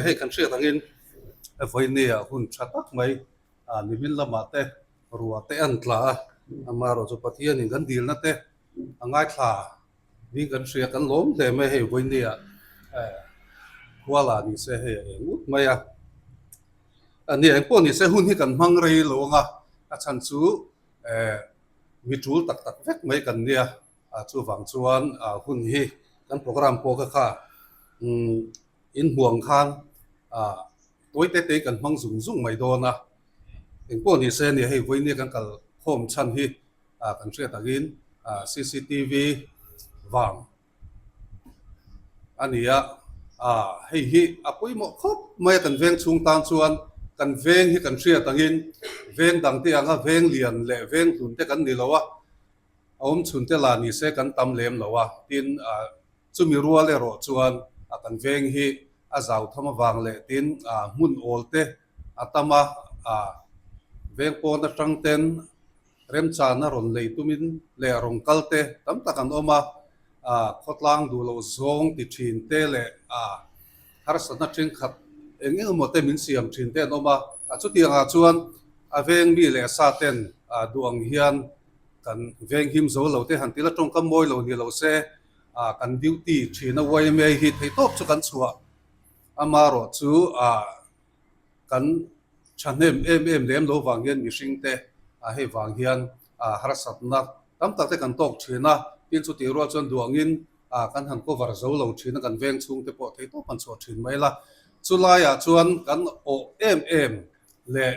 Hei kan hriat angin vawinia hun tha tak mai nimin lamah te ruah te an tla a, amaherawh chu Pathianin kan dilna te a ngaithla ding kan hria kan lawm hle mai hei vawinia khua lah ni se hei a eng ut mai a. Nia engpawh ni se hun hi kan hmang rei lo ang a, a chhan chu mi tul tak tak vek mai kan nia. Chuvang chuan hun hi kan program pawh kha kha inhmuang khan tawi te te kan hmang zung zung mai dawn a. Engpawh ni se nia hei vawinia kan kal khawm chhan hi kan hriat angin cctv vang a ni a. Hei hi a pawimawh khawp mai a kan veng chhung tan chuan kan veng hi kan hriat angin veng dang te anga veng lian leh veng hlun te kan ni lo a. A awm chhun te lah ni se kan tam lem lo a, tin chumi rual erawh chuan a kan veng hi a zau tham avang leh tin hmun awl te a tam a, veng pawn atang ten remchana rawn lei tumin leh rawn kal te tam tak an awm a, khawtlang duh loh zawng ti thin te leh harsatna thenkhat eng eng emaw te min siam thin te an awm a, chutiangah chuan a veng mi leh sa ten duh ang hian Kan venghim zo lo te han tila tawngkam mawi lo ni lo se, kan duty thina yma hi theihtawp chu kan chhuah. Amaherawh chu kan thahnem em em lem lo vang hian mihring te hei vang hian harsatna tam tak te kan tawk thin a, tin chutih rual chuan duangin kan han cover zo lo thin a, kan veng chhung te pawh theihtawp han chhuah thin mai la. Chulaiah chuan kan awh em em leh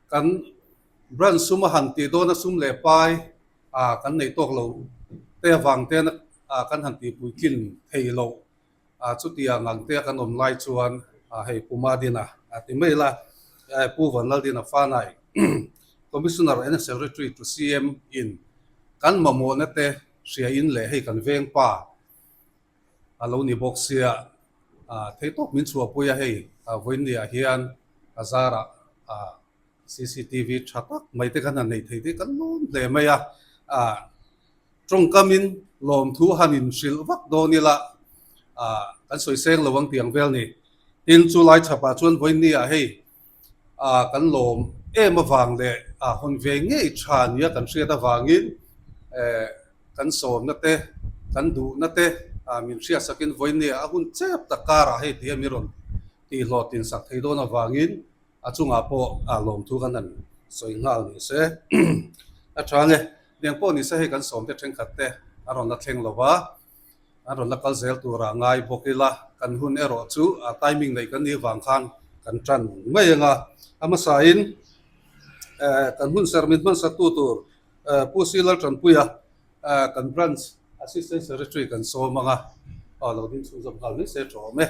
kan Branch sum a han tih dawn a sum leh pai a kan nei tawk lo te avang ten a kan han tihpui tlin thei loh a chutiang ang te a kan awm lai chuan a hei Pu Madina a ti mai la Pu Vanlaldina Fanai Commissioner and Secretary to CM in kan mamawhna te hria in leh hei kan veng pa a lo ni bawk sia a theitawp min chhuahpui a hei vawiinniah hian a zarah a cctv tha tak mai te khan han nei thei te kan lawm hle mai a, ah tawngkamin lawmthu han inhrilh vak dawn ila ah kan sawi seng lo ang tih ang vel ni. Tin chu lai chhapah chuan vawiinniah hei ah kan lawm em avang leh ah hawn ve ngei tha nia kan hriat avangin eh kan sawmna te kan duhna te ah min hriatsakin vawiinniah a hun chep tak karah hei ti a mi rawn tihhlawhtlin sak thei dawn avangin A chungah pawh lawmthu kan han sawi nghal ni se. A tha nge, niang pawh ni se hei kan sawmte thenkhat te an rawn la thleng lo va, an rawn la kal zel turah ngai bawk ila, kan hun erawh chu timing nei kan nih vang khan kan tan mai ang a. A hmasain kan hun ser min hmansattu tur Pu Si Laltanpuia kan Branch Assistant Secretary kan sawm ang a, lo ding chhunzawm nghal mai se tha awm e.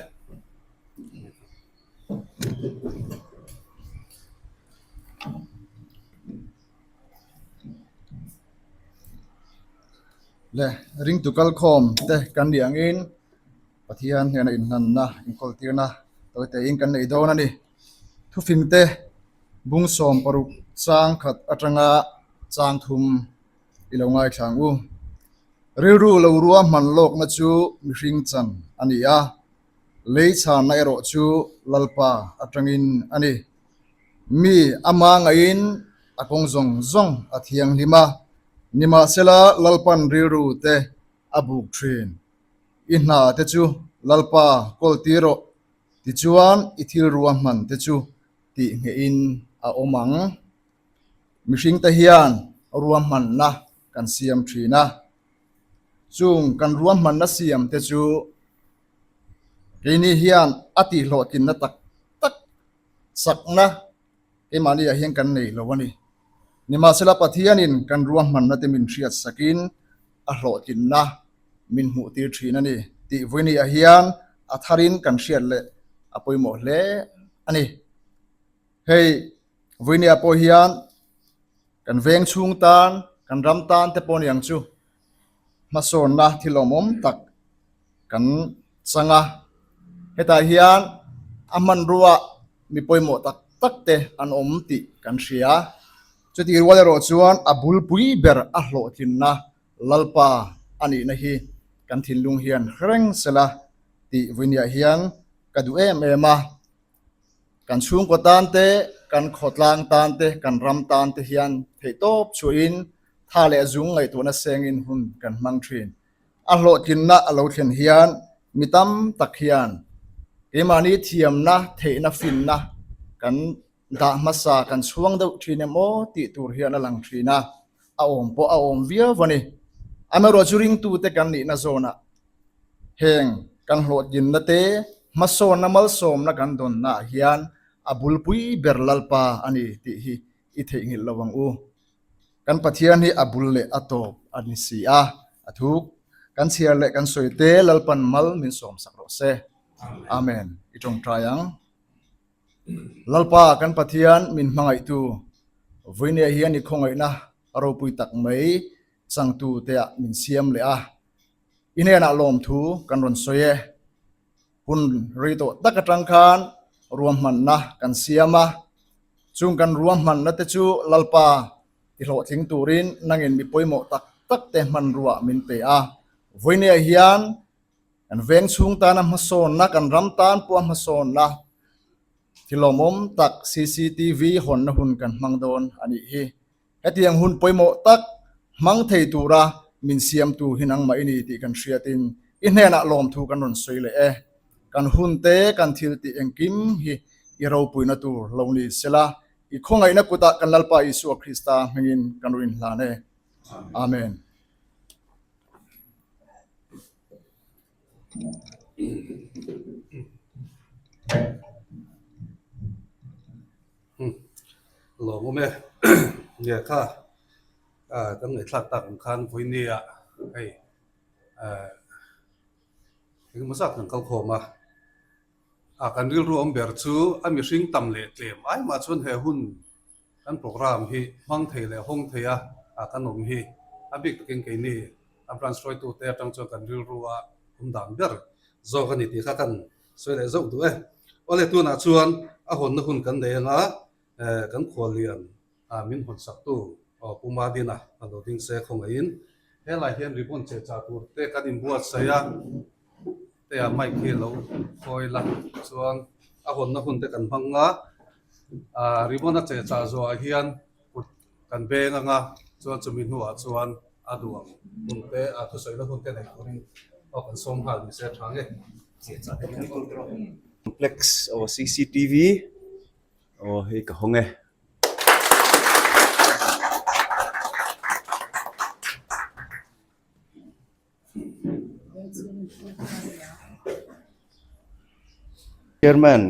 Le ringtu kalkhawm te kan nih angin Pathian hnena inhlanna inkawltirna tawi tein kan nei dawn a ni. Thufing te bung 16 chang khat atanga chang thum i lo ngaithla ang u. Rilru lo ruahman lawkna chu mihring chan a ni a. Lei chhanna erawh chu Lalpa atangin a ni. Mi ama ngaiin a kawng zawng zawng a thianghlim a, nimahsela Lalpan rilru te a buk thin. I hna te chu Lalpa kawl tir rawh, tichuan i thil ruahman te chu tih nghehin a awm ang. Mihringte hian ruahmanna kan siam thin a, chung kan ruahmanna siam te chu Keini hian a tihhlawhtlinna tak tak chakna keimahniah hian kan nei lo a ni. Nimahsela Pathianin kan ruahmanna te min hriat sakin a hlawhtlinna min hmuhtir thin a ni tih vawinia hian a tharin kan hriat leh a pawimawh hle a ni. Hei vawinia pawh hian kan veng chhung tan, kan ram tan te pawh ni ang chu hmasawnna thil awmawm tak kan chang a, hetah hian a hmanrua mi pawimawh tak tak te an awm tih kan hria. Chutih rual erawh chuan a bulpui ber a hlawhtlinna Lalpa a nihna hi kan thinlung hian hreng sela tih vawinia hian. ka duh em em a. Kan chhungkaw tan te, kan khawtlang tan te, kan ram tan te hian theihtawp chhuahin tha leh zung ngaihtuahna sengin hun kan hmang thin. A hlawhtlinna a lo thlen hian mi tam tak hian keimahni thiamna, theihna, finna kan dah hmasa kan chhuang deuh thin em aw tih tur hian a lang thin a, a awm pawh a awm viau a ni. Amaherawhchu ringtute kan nihna zawnah heng kan hlawhtlinna te, hmasawnna malsawmna kan dawnnaah hian a bulpui ber Lalpa a ni tih hi i theihnghilh lo ang u. Kan Pathian hi a bul leh a tawp a ni si a, a thuk kan chhiar leh kan sawi te Lalpan mal min sawmsak rawh se. Amen. I tawngtai ang. Lalpa kan Pathian min hmangaihtu, vawinia hian i khawngaihna ropui tak mai changtu teah min siam leh a, i hnenah lawmthu kan rawn sawi e. Hun rei tawh tak atang khan ruahmanna kan siam a, chung kan ruahmanna te chu Lalpa ti hlawhtling turin nangin mi pawimawh tak tak te hmanrua min pe a. Vawinia hian kan veng chhung tana hmasawnna, kan ram tan pawha hmasawnna thilawmawm tak cctv hawnna hun kan hmang dawn a nih hi. Hetiang hun pawimawh tak hmang thei tura min siamtu hi nangmah i ni tih kan hriatin i hnenah lawmthu kan rawn sawi leh e. Kan hun te, kan thil tih engkim hi i ropuina tur lo ni sela, i khawngaihna kutah kan Lalpa Isua Krista hmingin kan rawn inhlan e. Amen. Lawm awm e. Nge kha kan ngaihthlak tak ang khan vawinia hei engemaw zat kan kal khawm a. A kan rilru awm ber chu a mihring tam leh tlem ai mah chuan he hun kan program hi hmang thei leh hawng thei a kan awm hi a bik takin keini a branch hruaitute atang chuan kan rilru a awm dan ber zawk a ni tih kha kan sawi leh zauh duh e. Awle tunah chuan a hawnna hun kan nei anga kan khuallian min hawn saktu Pu Madina a lo ding se khawngaihin helai hian ribbon che chah tur te kan inbuatsaih a te ah mic hi lo khawi la chuan a hawnna hun te kan hmang a ribbon a che chah zawhah hian kut kan beng anga chuan chumi hnuah chuan a duang hun te a thusawi hun te nei turin aw kan sawm nghal ni se tha nge. Complex aw cctv aw hei ka hawng e. Chairman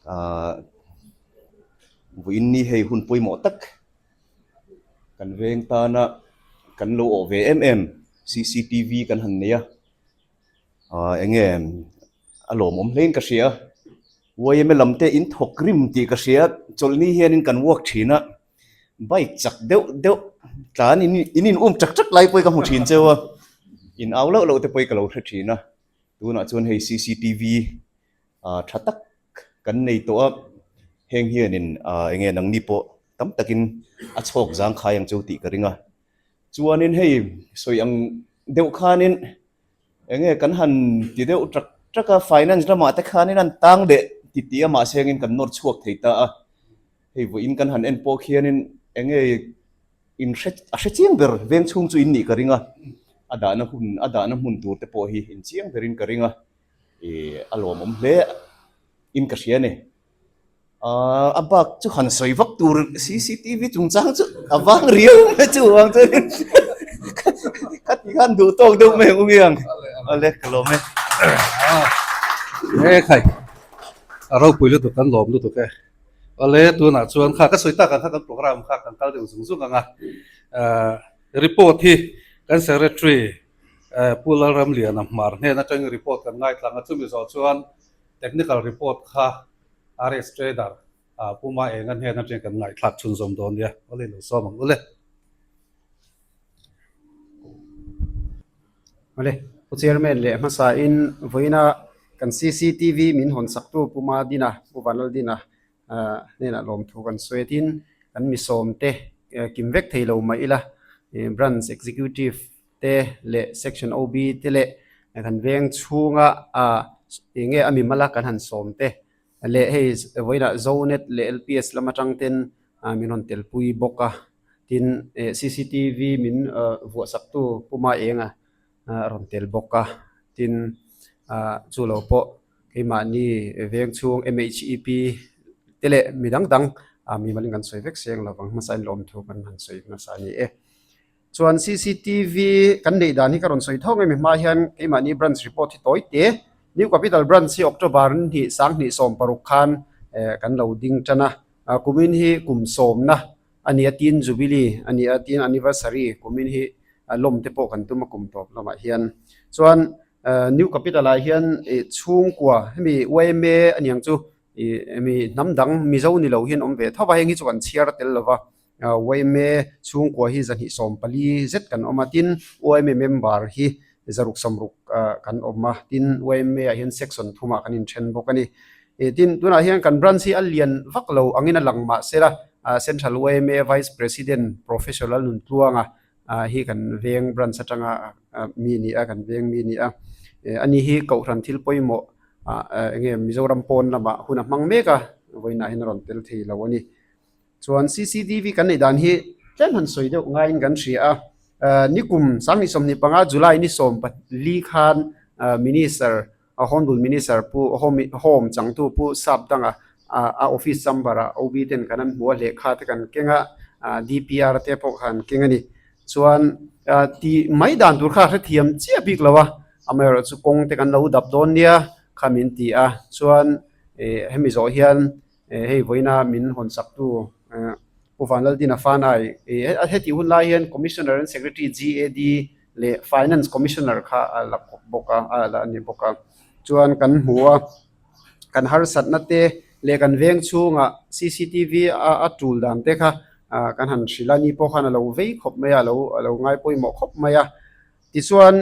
ah vawiin ni hei hun pawimawh tak kan veng tana kan lo awh ve em em cctv kan han nei a ah eng nge a lawmawm hlein ka hria yma lam te in thawk rim tih ka hria chawlhni hianin kan work thin a. Bike chak deuh deuh tlan in in in um chak chak lai pawh hi ka hmu thin cheu a, in au loh loh te pawh hi ka lo hre thin a, tunah chuan hei cctv ah tha tak kan nei tawh a, heng hianin ah eng nge nangni pawh tam takin a chhawk zang khai ang cheu tih ka ring a, chuanin hei sawi ang deuh khanin eng nge kan han ti deuh tak tak a, finance lamah te khanin an tang leh ti tih a mahse engin kan nawr chhuak thei ta a. Hei vawiin kan han en pawh khianin eng nge in hre a hre chiang ber veng chhung chu in nih ka ring a, a dahna hun a dahna hmun tur te pawh hi in chiang berin ka ring a, ih a lawmawm hle in ka hria a ni. Aaa a bak chu han sawi vak tur cctv chungchang chu a vang riau mai chu vang chuanin ka ti khan duh tawk deuh mai ang u nge ang awle ka lawm e. He khai a ropui lutuk kan lawm lutuk e. Awle tunah chuan kha ka sawi tak ang kha kan program kha kan kal deuh zung zung ang a, report hi kan secretary Pu Lalramliana Hmar hnen atangin report kan ngaithlang a, chumi zawh chuan technical report kha RS Trader Pu Maenga hnen atangin kan ngaihthlak chhunzawm dawn nia, awle lo sawm ang ule. Awle, Pu Chairman leh hmasain vawiina kan cctv min hawn saktu Pu Madina, Pu Vanlaldina hnenah lawmthu kan sawi a tin kan misawmte kim vek thei lo mah ila Branch Executive te leh Section OB te leh kan veng chhunga. Eng nge a mimala kan han sawm te leh hei vawiinah Zonet leh LPS lam atang ten min rawn telpui bawk a, tin cctv min vuahsaktu Pu Maenga a rawn tel bawk a, tin chu lo pawh keimahni veng chhung MHEP te leh mi dang dang mimalin kan sawi vek seng lovang hmasa in lawmthu kan han sawi hmasa a ni e. Chuan cctv kan neih dan hi ka rawn sawi tho ngei mi hma hian keimahni branch report hi tawi te New Capital Branch hi October hnih 2016 khan kan lo ding tan a, kumin hi kum sawmna a ni a tin Jubilee a ni a tin Anniversary kumin hi lawm te pawh kan tum a kum tawp lamah hian. Chuan New Capital ah hian chhungkua hemi yma a niang chu hemi hnam dang Mizo ni lo hian awm ve tho va heng hi chu kan chhiar tel lo va. Yma chhungkua hi 240 zet kan awm a, tin yma member hi 160 kan awm a, tin yma ah hian section thumah kan inthen bawk a ni. Tin tunah hian kan branch hi a lian vak lo angin a lang mahse la Central yma Vice President Professor Lalnuntluanga hi kan veng branch atanga mi a ni a, kan veng mi a ni a, ani hi Kohhran thil pawimawh enge Mizoram pawn lamah hun a hmang mek a, vawiinah hian a rawn tel thei lo a ni. Chuan cctv kan neih dan hi tlem han sawi deuh ngaiin kan hria a, nikum 2025 July ni 14 khan Minister Hornbill Minister Pu Home changtu Pu Sapdanga a office chamber ah OB ten kan an hmu a, lehkha te kan keng a, DPR te pawh kha an keng a ni. Chuan tih mai dan tur kha a hrethiam chiah bik lo a, amaherawhchu kawng te kan lo dap dawn nia kha min ti a, chuan hemi zawh hian Hei vawiina min hawn saktu Pu Vanlaldina Fanai hetih hun lai hian Commissioner and Secretary GAD leh Finance Commissioner kha a la kawp bawk a, a la ni bawk a. Chuan kan hmu a, kan harsatna te leh kan veng chhunga cctv a tul dan te kha kan han hrilh a, ni pawh khan a lo vei khawp mai a, a lo ngai pawimawh khawp mai a. Tichuan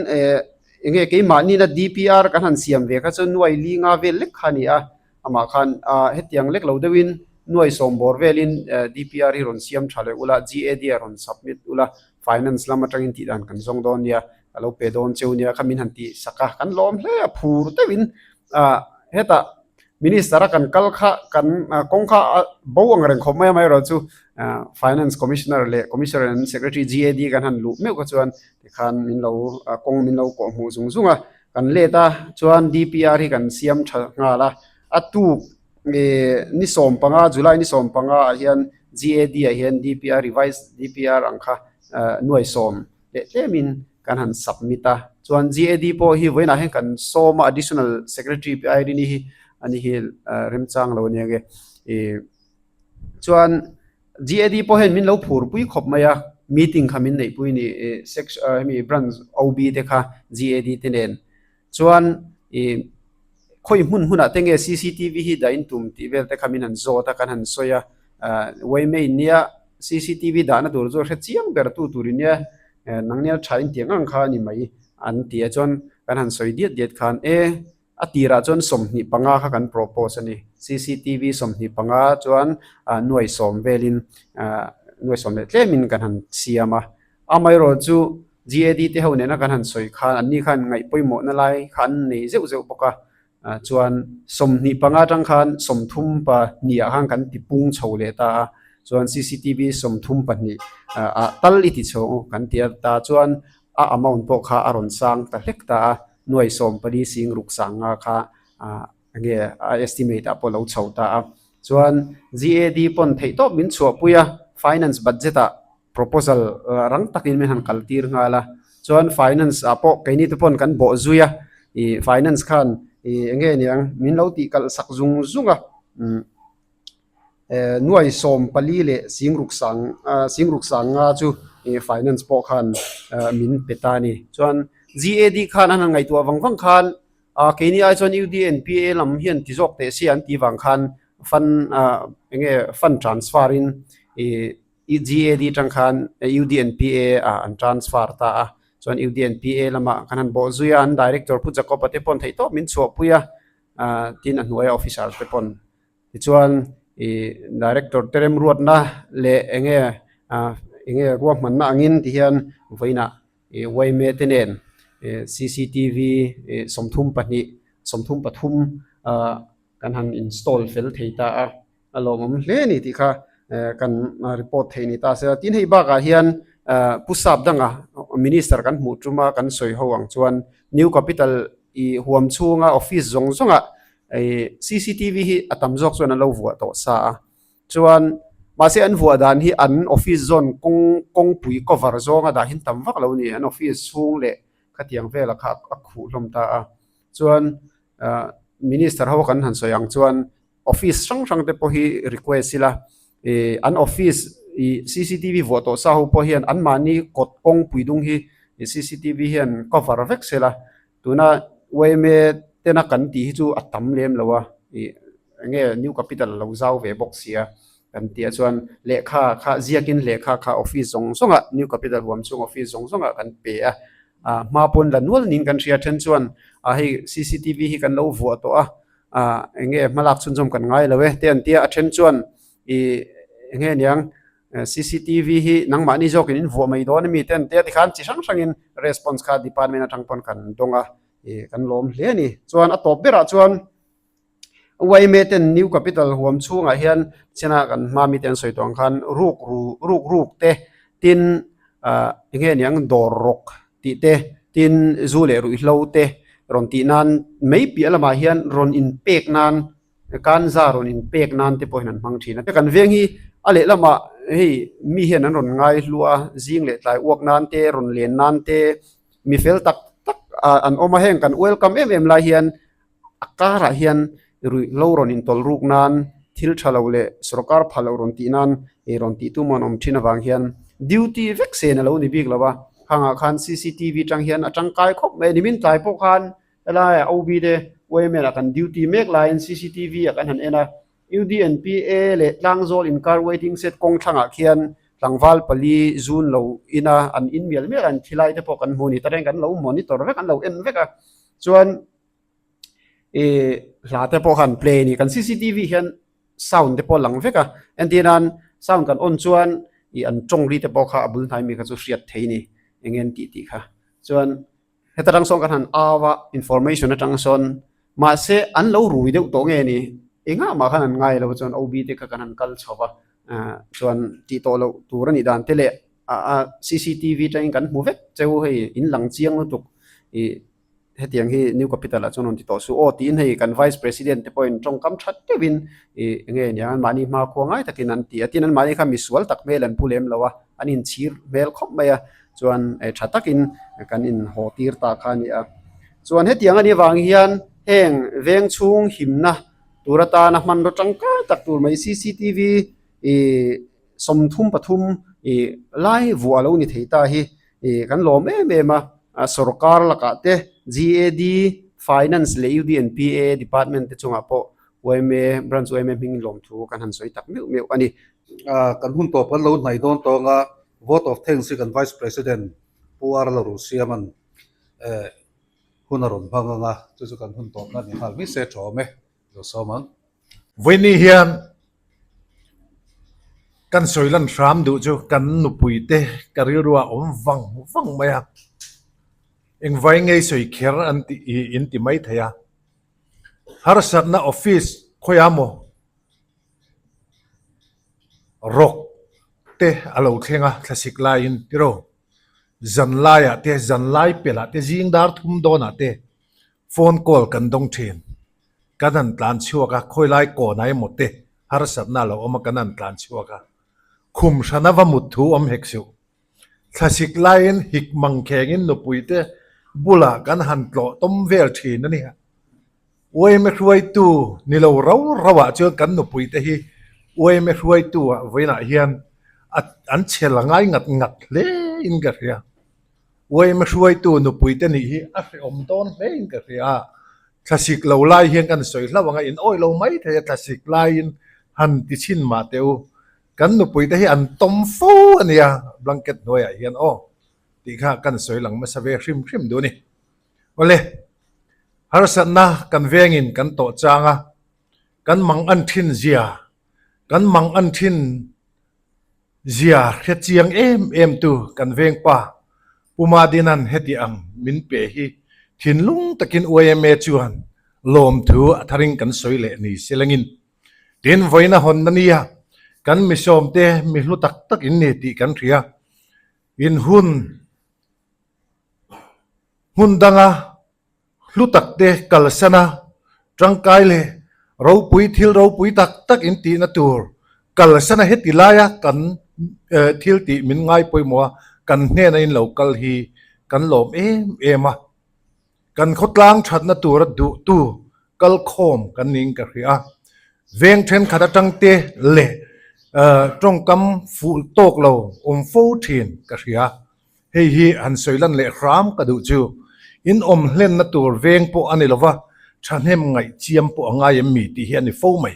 eng nge keimahni na DPR kan han siam ve kha chu nuai li nga vel lek kha a ni a, Amah khan hetiang lek lo deuhin nuai sawm bawr velin DPR hi rawn siam tha leh ula, GAD a rawn submit ula, finance lam atangin tih dan kan zawng dawn nia, ka lo pe dawn cheu nia kha min han tih sak a, kan lawm hle a, phur deuhin hetah Minister a kan kal kha kan kawng kha a bo ang reng khawp mai a, amaherawhchu Finance Commissioner leh Commissioner and Secretary GAD kan han luh meuh kha chuan tikhan min lo kawng min lo kawhhmuh zung zung a. Kan let a chuan DPR hi kan siam tha nghal a, a tuk ni 15 July ni 15 ah hian GAD ah hian DPR revised DPR ang kha nuai sawm leh tlemin kan han submit a, chuan GAD pawh hi vawiinah hian kan sawm a additional secretary Pi Irene hi ani hi remchang lo ania nge chuan. GAD pawh hian min lo phur pui khawp mai a, meeting kha min neih pui ni section hemi branch OB te kha GAD te nen chuan ih khawi hmun hmunah te nge cctv hi dah in tum tih vel te kha min han zawt a kan han sawi a ah uaimei nia cctv dahna tur chu hre chiang ber tu tur in nia nangnia tha in tih ang ang kha a ni mai an ti a chuan kan han sawi diat diat khan e. A tirah chuan 25 kha kan propose a ni. Cctv 25 chuan nuai sawm velin nuai sawm leh tlemin kan han siam a. Amaherawh chu GAD te ho nena kan han sawi khan anni khan ngaih pawimawhna lai kha an nei zeuh zeuh bawk a. Chuan 25 atang khan 32 ah khan kan ti pung chho leh ta a. Chuan cctv 32 ah tal i ti chho kan ti a ta chuan a amount pawh kha a rawn sang ta hlek ta a. Nuai 14 sing ruk sang nga kha enge a estimate ah pawh lo chho ta a. Chuan GAD pawn theih tawp min chhuahpui a, finance budget ah proposal rang takin min han kal tir nghal a. Chuan finance ah pawh keini te pawn kan bawh zui a, ih finance khan ih enge niang min lo tih kalh sak zung zung a. Nuai 14 leh singruk sang singruk sang nga chu finance pawh khan min pe ta a ni. Chuan GAD khan an han ngaihtuah vang vang khan keini ai chuan UDNPA lam hian ti zawk teh se an tih vang khan fund eng nge fund transfer in ih GAD atang khan UDNPA ah an transfer ta a. Chuan UDNPA lamah kan han bawh zui a, an director Pu Jacob-a te pawn theihtawp min chhuahpui a, tin a hnuaia officer te pawn. Tichuan ih director te remruatna leh eng nge ah eng nge ruahmanna angin ti hian vawiinah ih yma te nen ih cctv ih 32. 33 kan han install fel thei ta a, a lawmawm hle a ni tih kha kan report theih ni ta se a. Tin hei bakah hian Pu Sap danga Minister kan hmuh tuma kan sawi ho ang chuan New Capital i huam chhunga office zawng zawngah cctv hi a tam zawk chuan an lo vuah tawh sa a. Chuan mahse an vuah dan hi an office zawn kawng kawngpui cover zawnga dah hin tam vak lo ni an office chhung leh khatiang vela kha a khuh hlawm ta a. Chuan ah minister ho kan han sawi ang chuan office hrang hrang te pawh hi request ila ih an office ih cctv vuah tawh sa ho pawh hian anmahni kawt kawngpui dung hi cctv hian cover vek sela Tuna yma tena kan tih hi chu a tam lem lo a, ih enge New Capital a lo zau ve bawk sia kan tih ah chuan lehkha kha ziakin lehkha kha office zawng zawngah New Capital huam chhung office zawng zawngah kan pe a, ah hma pawn la nual niin kan hria then chuan ah hei cctv hi kan lo vuah tawh a, ah enge hmalak chhunzawm kan ngai lo e te an tia a then chuan ih enge niang Cctv hi nangmahni zawkin in vuah mai dawn a mi te an tia tikhan chi hrang hrangin response kha department atang pawn kan dawng a ih kan lawm hle a ni. Chuan a tawp berah chuan yma ten new capital huam chhungah hian china kan hma mite an sawi tawh ang khan ruk ru ruk ruk te tin ah eng nge niang dawr rawk tih te tin zu leh ruihhlo te rawn tih nan mai piah lamah hian rawn inpek nan Kanza rawn inpek nan te pawhin an hmang thin a. Kan veng hi a lehlamah hei mi hian an rawn ngai hluah a, zing leh tlai uak nan te, rawn len nan te, mi fel tak tak an awm a. Heng kan welcome em em lai hian a karah hian ruihhlo rawn intawlh ruk nan, thil tha lo leh sorkar pha lo rawn tih nan rawn tih tum an awm thin avang hian duty vek sen a lo ni bik lo a. Khangah khan cctv tang hian a tangkai khawp mai a. Nimin tlai pawh khan Helaiah OB te yma ah kan duty mek laiin cctv ah kan han en a, UDNPA leh Tlangzawl inkar waiting shed kawng thlangah khian tlangval pali zun lo ina an in mial mial a, an thi lai te pawh kan hmu a ni. Tareng kan lo monitor vek, an lo en vek a, chuan ih hla te pawh kha an play a ni. Kan cctv hian sound te pawh a lang vek a, entir nan sound kan on chuan ih an tawng ri te pawh kha a bul hnai mi kha chu hriat thei a ni, eng nge an tih tih kha. Chuan Heta tang sawn kan han au a, information atang sawn mahse an lo rui deuh tawh nge ni, engah mah khan an ngai lo chuan OB te kha kan han kal chho va, chuan tih tawh loh tur a nih dan te leh cctv atangin kan hmu vek cheu hei in lang chiang lutuk ih hetiang hi new capital ah chuan rawn ti tawh suh aw tiin hei kan vice president te pawhin tawngkam that deuhin ih enge nia anmahni hmakhua ngai takin an ti a, tin anmahni kha misual tak hmel an pu lem lo a, an inchhir hmel khawp mai a. Chuan tha takin kan inhaw tir ta kha a ni a. Chuan hetiang a nih avang hian heng veng chhung himna tur atana hmanraw tangkai tak tur mai cctv ih 33 ih lai vuah lo ni thei ta hi ih kan lawm em em a. Sorkar lakah te GAD, Finance leh UDNPA department te chungah pawh yma branch yma hming lawmthu kan han sawi tak meuh meuh a ni. Kan hun tawp kan lo hnaih dawn tawng a, Vote of thanks hi kan Vice President Pu R Larusiama'n hun a rawn hmang ang a, chu chu kan hun tawpna a ni nghal mai se tha awm e, lo sawm ang. Vawiini hian kan sawi lan hram duh chu kan nupuite ka rilruah a awm vang vang mai a, engvai ngei sawi kher an tih hi in ti mai thei a, harsatna office khawiah maw Rawk te a lo thleng a thlasik laiin tiraw zan laiah te zan lai pelh ah te zing dar thum dawnah te phone call kan dawng thin kan han tlan chhuak a khawi lai kawn ah emaw te harsatna a lo awm a kan han tlan chhuak a khum hrana va mut thu awm hek suh thlasik laiin hik mang khengin nupui te bulah kan han tlawh tawm vel thin a ni. Uaime hruaitu ni lo rau rauah chuan kan nupuite hi uaime hruaitu ah vawiinah hian an chhel a ngai ngat ngat hle in ka hria. Uaime hruaitu nupuite nih hi a hrehawm dawn hle in ka hria. Thlasik lo lai hian kan sawi hlauh ang a, in awih lo mai thei a, thlasik laiin han ti chhin mah teh u. Kan nupuite hi an tawm fo a nia blanket hnuaiah hian aw tih kha kan sawi lang hmasa ve hrim hrim duh a ni. Awle, harsatna kan vengin kan tawh chang a, kan mang an thin zia, kan mang an thin zia hre chiang em em tu kan veng pa Pu Madinan heti ang min pe hi thinlung takin yma chuan Lawmthu a tharin kan sawi leh ni silangin. Tin, vawiin a hawnna nia kan misawmte mi hlu tak tak in ni tih kan hria. In hun hmun danga hlu takte kalsan a, tangkai leh ropui thil ropui tak tak in tihna tur kalsan a heti laia kan thil tih min ngai pawimawh a, kan hnena in lo kal hi kan lawm em em a. Kan khawtlang thatna tura duhtu kalkhawm kan niin ka hria a, veng thenkhat atangte leh tawngkam fuh tawk lo awm fo thin ka hria. Hei hi han sawi lan leh hram ka duh chu in awm hlenna tur veng pawh a ni lova, thahnem ngaih chiam pawh a ngai em mi tih hi a ni fo mai.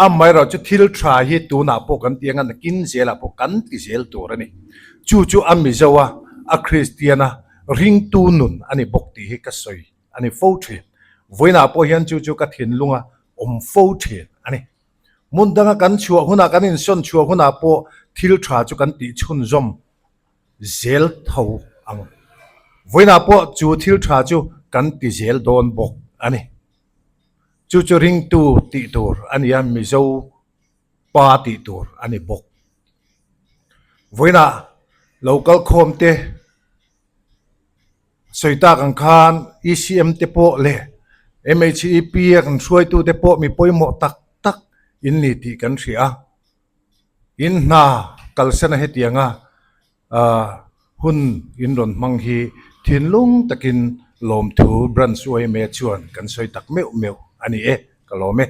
Amaherawh chu thil tha hi tunah pawh kan ti anga nakin zelah pawh kan ti zel tur a ni. Chu chu a Mizo a, a Kristian a, ringtu nun a ni bawk tih hi ka sawi a ni fo thin. Vawiinah pawh hian chu chu ka thinlunga awm fo thin a ni. Hmun danga kan chhuah hunah kan insawn chhuah hunah pawh thil tha chu kan tih chhunzawm zel tho ang. Vawiinah pawh chu thil tha chu kan ti zel dawn bawk a ni. Chu chu ringtu tih tur a ni a, Mizo pa tih tur a ni bawk. Vawiinah lo kal khawm te sawi tak ang khan ECM te pawh leh MHEP a kan hruaitu te pawh mi pawimawh tak tak in ni tih kan hria a. In hna kalsan a hetiang a. Hun in rawn hmang hi thinlung takin lawmthu Branch yma chuan kan sawi tak meuh meuh a ni e, ka lawm e.